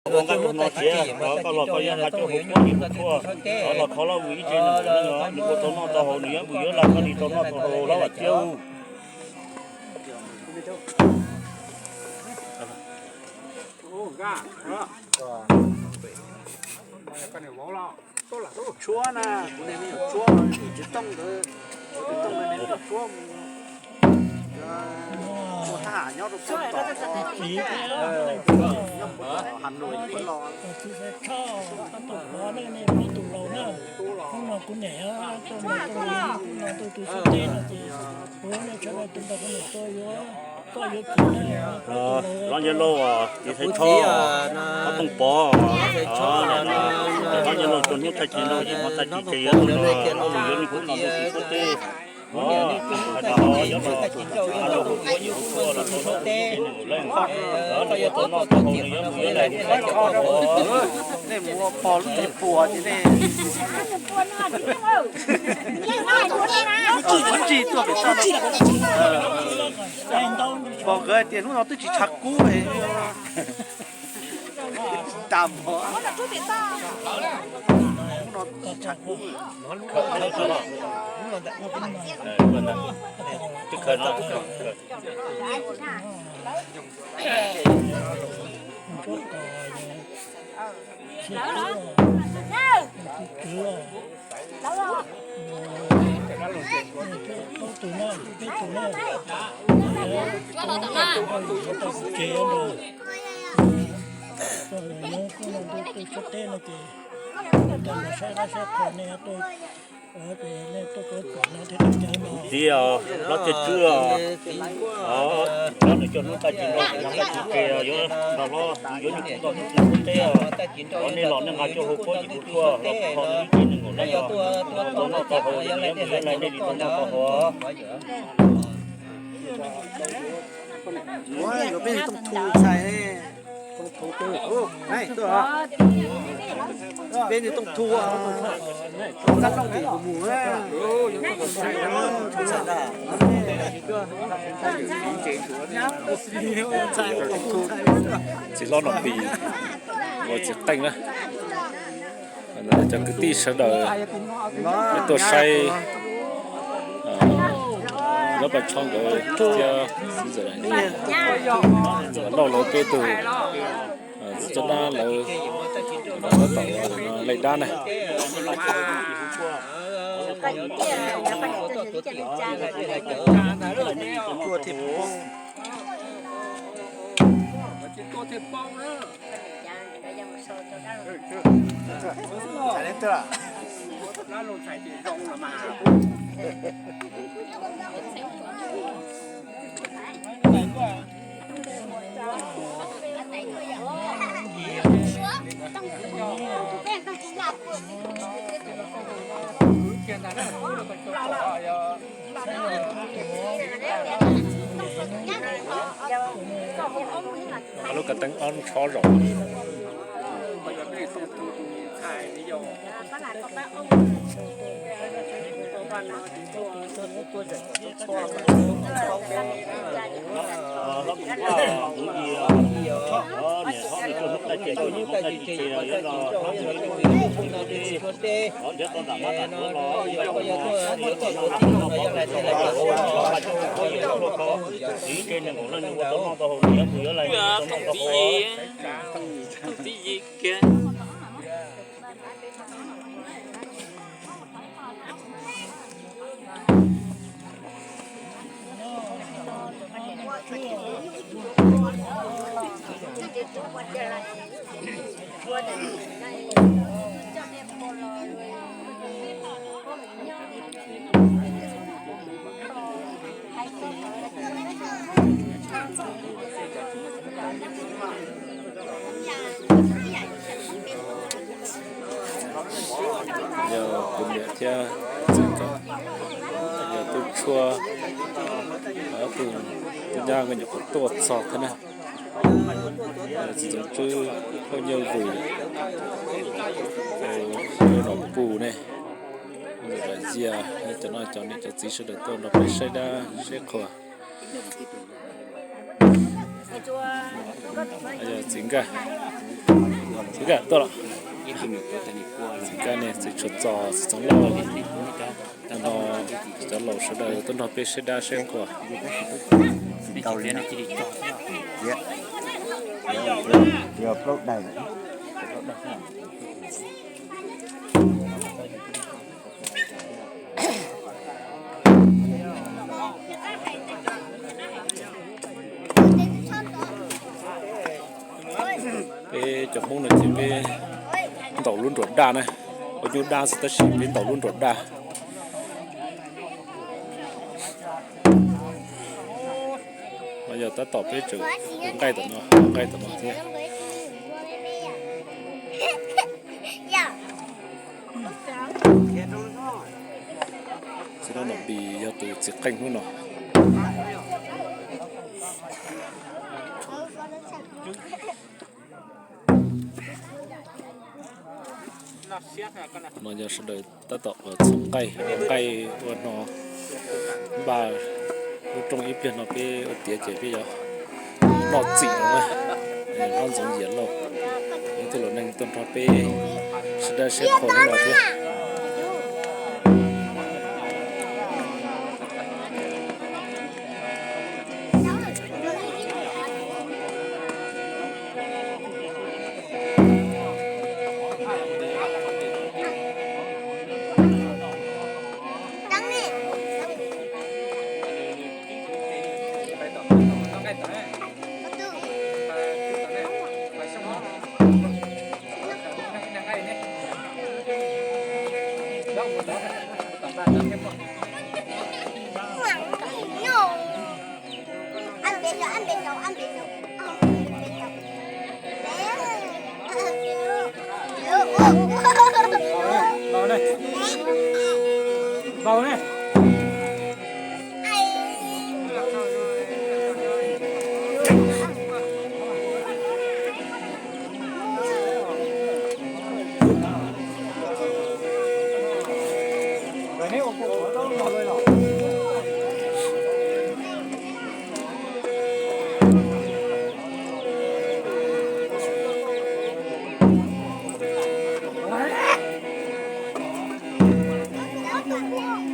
Ua nqaij ua no tiag, koj los koj yuav nqa coj hauv kuab yim mus tshuaj, los thov Lauj Vwm ib tse nws, nws ua tau noj tau haus, nws yuav vwm yuav laj koj li tau noj tau haus Lauj Vam Thiab. Tshuab na, kuv niam me nyuam tshuab, tsis tooj ntawd, tsis tooj ntawd niam me nyuam tshuab mus ua thab ham nyob rau Phoos Toom, nyob Phoos Toom Has Nois los. Hnub no kuv niam tuaj mus tuaj mus no tuaj tus xub teb no ces kuv nej sawv daws tus npawg kuv niam tuaj yuav, tuaj yuav txiv los nyob lauj, ces thaiv tshob, ob tooj pov, los nyob lauj, txog hnub thaj ci no ces hmo thaj ci ces yuav tus no, yuav nws kuv no tus xub teb. Hais tias yuav los, yuav los tus xub teb, los tus xub teb nws leej, los yuav tus noj tus haus nws yuav mus yuav lawm. Nej mus ua pog lub tsev puas ces nej tsis tuaj pem toj no. Pog nkawd tias hnub no twb tsis tshav kub, tas mov, hnub no tsis tshav kub. Txog los nyob kuj no ntuj twb tshab teb no ces, saib dab saib qhua nej tuaj, nej tuaj txog txom no thiab tsis cawv no. Txiv os, hlob Tiaj Tswb os, hlob nws coj hnub taj ci no, hlob taj ci ces yuav nrog hlob yuav nws kuv nrog hnub twg hnub teb os. Qhov nej los nej nqa coj hauv kuab yim tus tshuaj los kho nws ib teg nws nkaum leej os, tau noj tau haus li nws yuav mus yuav lawm nej li tau noj tau haus. Peb niag Tooj Thu ntxhais, peb niag Tooj Thu, qab rooj tim mus mus. Txiv hlob Nom Pis ua txiv qeej na. Cov kwv tij sawv daws tuaj saib Lauj Paj Tshob nkawd thiab Ntxawm Lauj lawv peb tug txiv Txob Dab lawv tab tom lej dab na. Lub kab teeb ob tshob zaum. Yog kuv niam thiab txiv nkawd, yog tub tshuab, ob tug tub nyab nkawd nyuam qhuav tuaj txog thiab na. Txiv Ntxoov Tswb phooj ywg Vwm, Nom Pis ne, Ntxawm Vam Yias, cov no cov niam cov txiv sawv daws tuaj nrog peb saib dab saib qhua. Yog txiv Nkaj, Txiv Kaj tuaj los. Txiv Kaj ne, txiv tshuav txos, txiv txoos loj. Cov laus sawv daws tuaj nrog peb saib dab saib qhua. Peb cov Hmoob no ces peb ntaus lub nruas daj na, ua nyuj daj xwb tab sis peb ntaus lub nruas daj. No yog tab tom peb tseem ua nqaij tom no, ua nqaij tom no thiab. Txiv Nraug Nom Pis yog tus txiv qeej hnub no. No yog sawv daws tab tom ua txhoov nqaij, ua nqaij ua hno npaj lub rooj ib pliag no peb ua tiav ces peb yuav noj txim no na. Hlob Ntxoov Yias Lauj, ib tug laus neeg tuaj nrog peb sib dab sib qhua no thiab.